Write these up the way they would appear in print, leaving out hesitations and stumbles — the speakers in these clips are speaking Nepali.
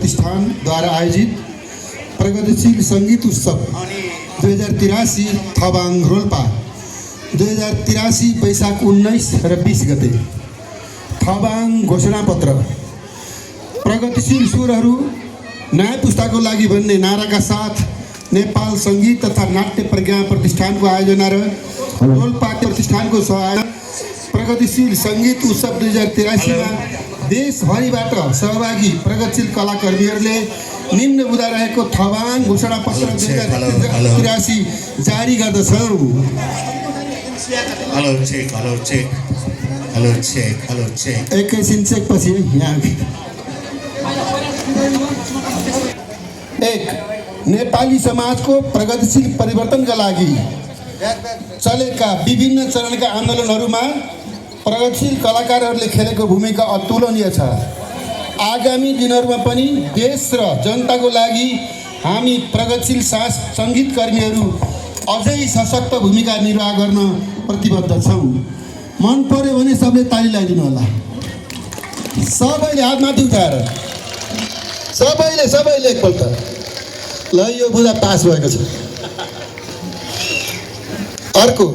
प्रतिष्ठानद्वारा आयोजित प्रगतिशील सङ्गीत उत्सव 2083 थबाङ रोल्पा 2083 वैशाख 19 र 20 गते। थबाङ घोषणापत्र प्रगतिशील स्वरहरू नयाँ पुस्ताको लागि भन्ने नाराका साथ नेपाल सङ्गीत तथा नाट्य प्रज्ञा प्रतिष्ठानको आयोजना र रोल्पा प्रतिष्ठानको सहायता प्रगतिशील सङ्गीत उत्सव 2083 मा देशभरिबाट सहभागी प्रगतिशील कलाकर्मीहरूले निम्न बुँदा रहेको थबाङ घोषणापत्र 2083 जारी गर्दछौँ। एकैछिन चेक पछि यहाँ 1 नेपाली समाजको प्रगतिशील परिवर्तनका लागि चलेका विभिन्न चरणका आन्दोलनहरूमा प्रगतिशील कलाकारहरूले खेलेको भूमिका अतुलनीय छ। आगामी दिनहरूमा पनि देश र जनताको लागि हामी प्रगतिशील सङ्गीतकर्मीहरू अझै सशक्त भूमिका निर्वाह गर्न प्रतिबद्ध छौँ। मन पर्यो भने सबले ताली लगाइदिनु होला। सबैले हात माथि उठाएर सबैले एकपल्ट ल यो बुझा पास भएको छ। अर्को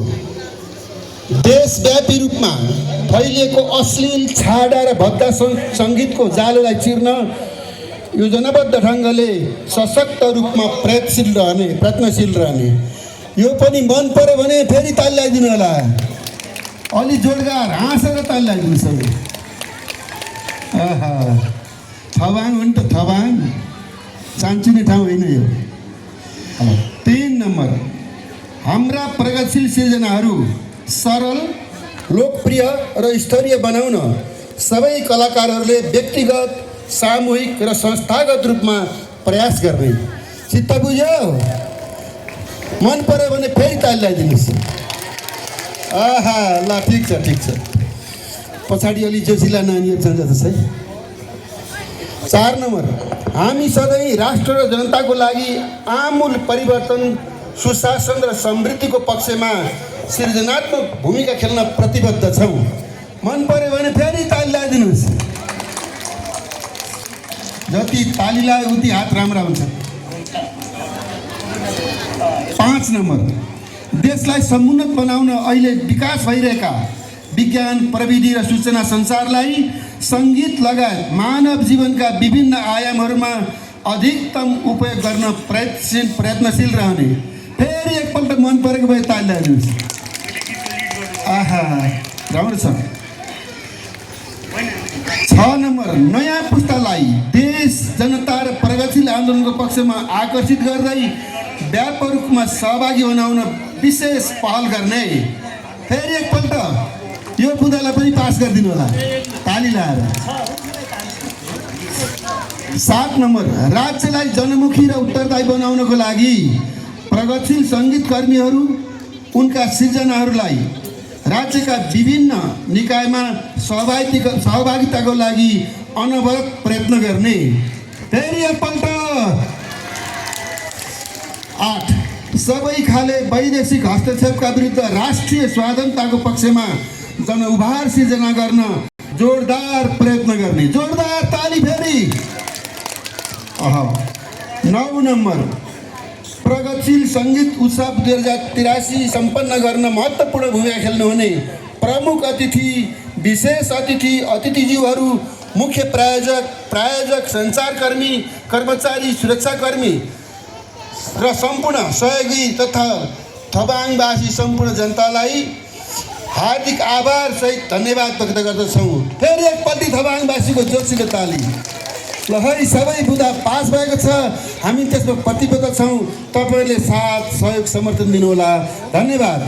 देशव्यापी रूपमा फैलिएको अश्लील छाडा र भद्दा सङ्गीतको जालोलाई चिर्न योजनाबद्ध ढङ्गले सशक्त रूपमा प्रयत्नशील रहने। यो पनि मन पर्यो भने फेरि ताली लगाइदिनु होला। अलि जोडगार हाँसेर ताली लगाइदिनु सबै। थबाङ हो नि त, थबाङ चान्चिने ठाउँ होइन यो। 3 नम्बर हाम्रा प्रगतिशील सिर्जनाहरू सरल, लोकप्रिय र स्तरीय बनाउन सबै कलाकारहरूले व्यक्तिगत, सामूहिक र संस्थागत रूपमा प्रयास गर्ने। चित्त बुझ्यो? मन पर्यो भने फेरि ताली लगाइदिनुहोस्। ल ठिक छ। पछाडि अलि जोसिला नानीहरू छन् जस्तो छ। 4 नम्बर हामी सधैँ राष्ट्र र जनताको लागि आमूल परिवर्तन, सुशासन र समृद्धिको पक्षमा सृजनात्मक भूमिका खेल्न प्रतिबद्ध छौँ। मन पर्यो भने फेरि ताली लगाइदिनुहोस्। जति ताली लगायो उति हात राम्रा हुन्छ। 5 नम्बर देशलाई समुन्नत बनाउन अहिले विकास भइरहेका विज्ञान, प्रविधि र सूचना सञ्चारलाई सङ्गीत लगायत मानव जीवनका विभिन्न आयामहरूमा अधिकतम उपयोग गर्न प्रयत्नशील रहने। फेरि एकपल्ट मन परेको भए ताली लगाइदिनुहोस्। राम्रो छ। 6 नम्बर नयाँ पुस्तालाई देश, जनता र प्रगतिशील आन्दोलनको पक्षमा आकर्षित गर्दै व्यापक रूपमा सहभागी बनाउन विशेष पहल गर्ने। फेरि एकपल्ट यो बुँदालाई पनि पास गरिदिनु होला ताली लगाएर। 7 नम्बर राज्यलाई जनमुखी र उत्तरदायी बनाउनको लागि प्रगतिशील सङ्गीतकर्मीहरू उनका सिर्जनाहरूलाई राज्यका विभिन्न निकायमा सहभागिताको लागि अनवरत प्रयत्न गर्ने। फेरि एकपल्ट 8 सबै खाले वैदेशिक हस्तक्षेपका विरुद्ध राष्ट्रिय स्वाधीनताको पक्षमा जनउभार सिर्जना गर्न जोरदार प्रयत्न गर्ने। जोरदार ताली फेरि। 9 नम्बर प्रगतिशील सङ्गीत उत्सव 2083 सम्पन्न गर्न महत्त्वपूर्ण भूमिका खेल्नुहुने प्रमुख अतिथि, विशेष अतिथि, अतिथिज्यूहरू, मुख्य प्रायोजक, सञ्चारकर्मी, कर्मचारी, सुरक्षाकर्मी र सम्पूर्ण सहयोगी तथा थबाङवासी सम्पूर्ण जनतालाई हार्दिक आभार सहित धन्यवाद व्यक्त गर्दछौँ। फेरि एकपल्ट थबाङवासीको जोसिलो ताली। ल है सबै बुँदा पास भएको छ। हामी त्यसमा प्रतिबद्ध छौँ। तपाईँहरूले साथ, सहयोग, समर्थन दिनुहोला। धन्यवाद।